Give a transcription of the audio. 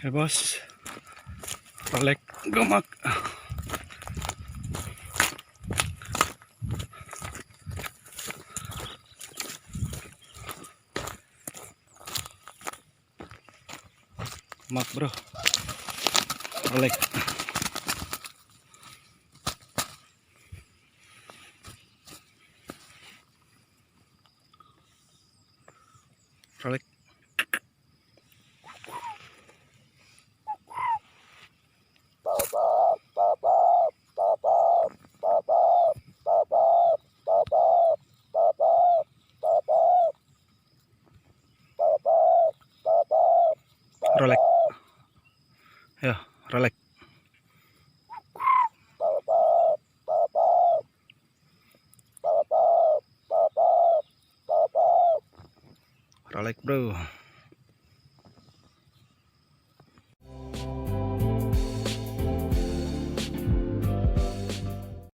Ya bos, rolek gemak. Gemak bro, rolek. Rolek. Rolek. Ya, rolek. Rolek bro.